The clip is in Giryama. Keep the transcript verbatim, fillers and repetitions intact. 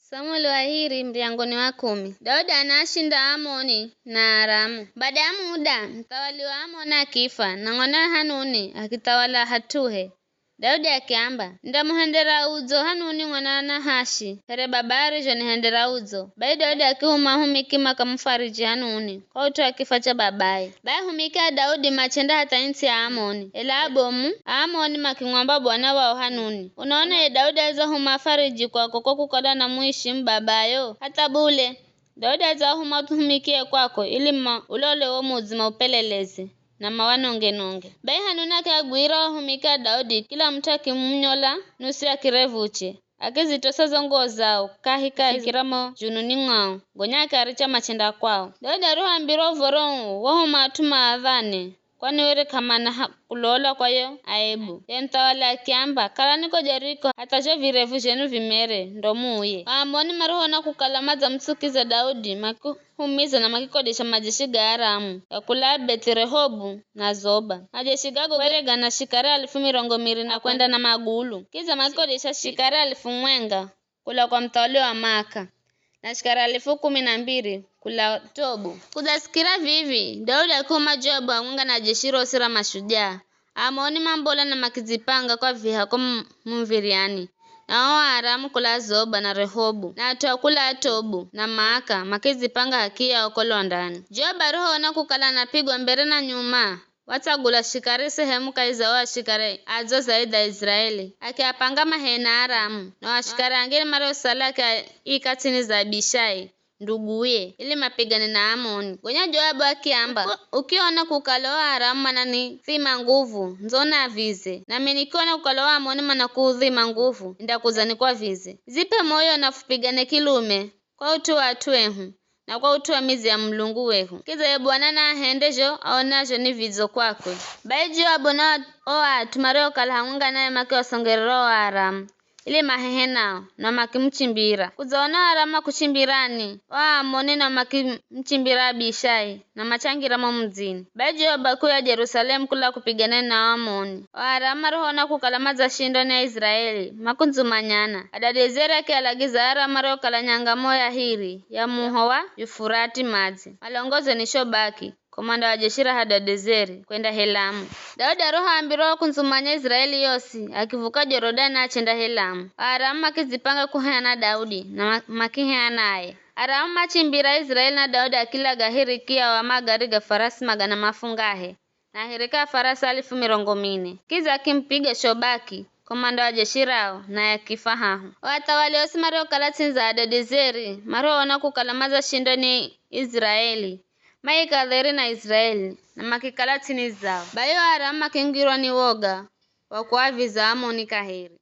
Somo lwa hiri, muryango ni wa kumi. Daudi anaashinda Aamoni na Aaramu. Bada ya muda, muthawali wa Aamoni akifa, na mwanawe Hanuni akithawala hat'uhe. Daudi akiamba, "Nindamuhendera udzo Hanuni mwana wa Nahashi, here baba arizhonihendera udzo." Bai Daudi akihuma ahumiki makamufariji Hanuni, kwa ut'u wa kifwa cha babaye. Bai ahumiki a Daudi machenda hatha ntsi ya Aamoni. Ela abomu a Aamoni makimwamba bwana wao Hanuni, "Unaona ye Daudi adzahuma afariji kwako kwa kukala unamuishimu babayo? Hatha bule! Daudi adzahuma uhumikie kwako ili ma ulole wo mudzi maupeleleze na mawanonge-nonge." Bai Hanuni akiagwira o ahumiki a Daudi, kila mut'u akimunyola nusu ya kirevuche, akizitosa zo nguwo zao kahikahi kiramo zhununi mwao, gonya akiaricha machenda kwao. Daudi arihoambirwa uv̱oro uu, wahuma at'u maadhane, kwani were k'amana ha kulolwa kwa yo aibu. Ye muthawali akiamba, "Kalani ko Jeriko hatha zho virevu zhenu vimere, ndo muuye." Aamoni marihoona kukala madzamutsukiza Daudi, makihumiza na makikodesha majeshi ga Aramu ga kula Beth'i-Rehobu na Zoba. Majeshi gago were gana shikari alifu mirongo miri na kwenda na magulu. Kidza makikodesha shikari alifu mwenga kula kwa muthawali wa Maaka, na shikari alifu kumi na mbiri kula Tobu. Kudzasikira vivi, Daudi akihuma Joabu hamwenga na jeshi rosi ra mashujaa. Aamoni mambola na makidzipanga kwa viha ko mu- mumviriani, na o Aaramu kula Zoba na Rehobu, na at'u a kula Tobu na Maaka makidzipanga h'akiyao ko lwandani. Joabu arihoona kukala anapigwa mbere na nyuma, watsagula shikari sehemu kahi za o ashikari adzo zaidi a Iziraeli, akiapanga mahena Aramu, na o ashikari angine mariosala akiaika ts'ini za Abishai, nduguye, ili mapigane na Aamoni. Gonya Joabu akiamba, "Uki- ukiona kukala o Aramu mananidhima nguvu, ndzo unavize, nami nikiona kukala o Aamoni manakuudhima nguvu, nindakudza nikwavize. Zip'e moyo na fupigane kilume kwa ut'u wa at'u ehu, na kwa ut'u wa midzi ya Mulungu wehu. Kidza ye Bwana naahende zho aonazho ni vidzo kwakwe." Bai Joabu na o at'u mariokala hamwenga naye makiwasongerera o Aaramu, ili mahehe nao, na makimuchimbira. Kudzaona o Aaramu makuchimbirani, o Aamoni nao makimuchimbira Abishai, na machangira mo mudzini. Bai Joabu akiuya Jerusalemu kula kupigana na o Aamoni. O Aaramu marihoona kukala madzashindwa ni Aiziraeli, makundzumanyana. Hadadezeri akialagiza Aaramu mariokala nyangamo ya hiri ya muho wa Yufurati madzi, malongozwe ni Shobaki, komanda wa jeshi ra Hadadezeri, kwenda Helamu. Daudi arihoambirwa kundzumanya Iziraeli yosi, akivuka Jorodani achenda Helamu. Aaramu makidzipanga kuheana Daudi, na ma- makiheana naye. Aaramu machimbira Iziraeli na Daudi akilaga hirikia wa magari ga farasi magana mafungahe, na hirika ya farasi alifu mirongo mine. Kidza akimupiga Shobaki, komanda wa jeshi rao, naye akifa haho. O athawali osi mariokala ts'ini za Hadadezeri, marihoona kukala madzashindwa ni Iziraeli, maika dheri na Iziraeli, na makikala ts'ini zao. Bai o Aaramu makingirwa ni woga wa kuaviza Aamoni kaheri.